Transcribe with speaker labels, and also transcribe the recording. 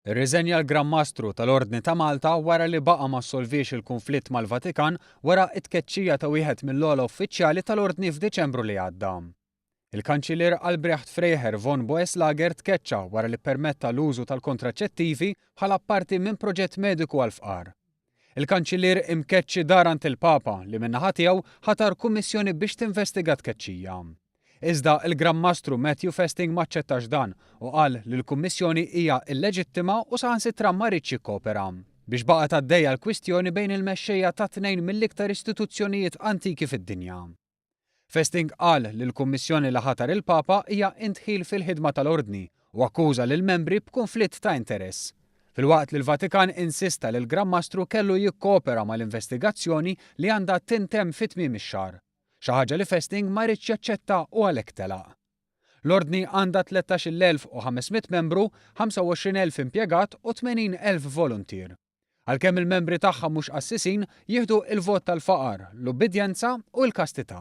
Speaker 1: Irriżenja l-Gran Mastru tal-Ordni ta' Malta wara li baqa' ma ssolviex il-kunflitt mal-Vatikan wara t-tkeċċija ta' wieħed mill-ogħla uffiċjali tal-Ordni f'Diċembru li għadda. Il-Kanċillier Albrecht Freiherr von Boeselager tkeċċa wara li ppermetta l-użu tal-kontraċettivi bħala parti minn proġett mediku għall-fqar. Il-Kanċillier imkeċċi dar għand il-Papa li min-naħa tiegħu ħatar kummissjoni biex tinvestiga t-tkeċċija. Iżda il-Gran Mastru Matthew Festing m'aċċettax dan u qal li l-Kummissjoni hija illeġittima u saħansitra ma riedx jikkopera. Biex baqgħet għaddejja l-kwistjoni bejn il-mexxejja ta' tnejn mill-iktar istituzzjonijiet antiki fid-dinja. Festing qal li l-Kummissjoni li ħatar il-Papa hija indħil fil-ħidma tal-Ordni u akkuża lill-membri b'kunflitt ta' interess. Filwaqt li l-Vatikan insista li l-Gran Mastru kellu jikkopera mal-investigazzjoni li għandha tintemm fi tmiem ix-xahar. Xi ħaġa li Festing ma riedx jaċċetta u għalhekk telaq. L-Ordni għandha 13,500 membru, 25,000 impjegat u 80,000 voluntier. Għalkemm il-membri tagħha mhux qassisin, jieħdu il-vot tal-faqar, l-ubbidjenza u l-kastità.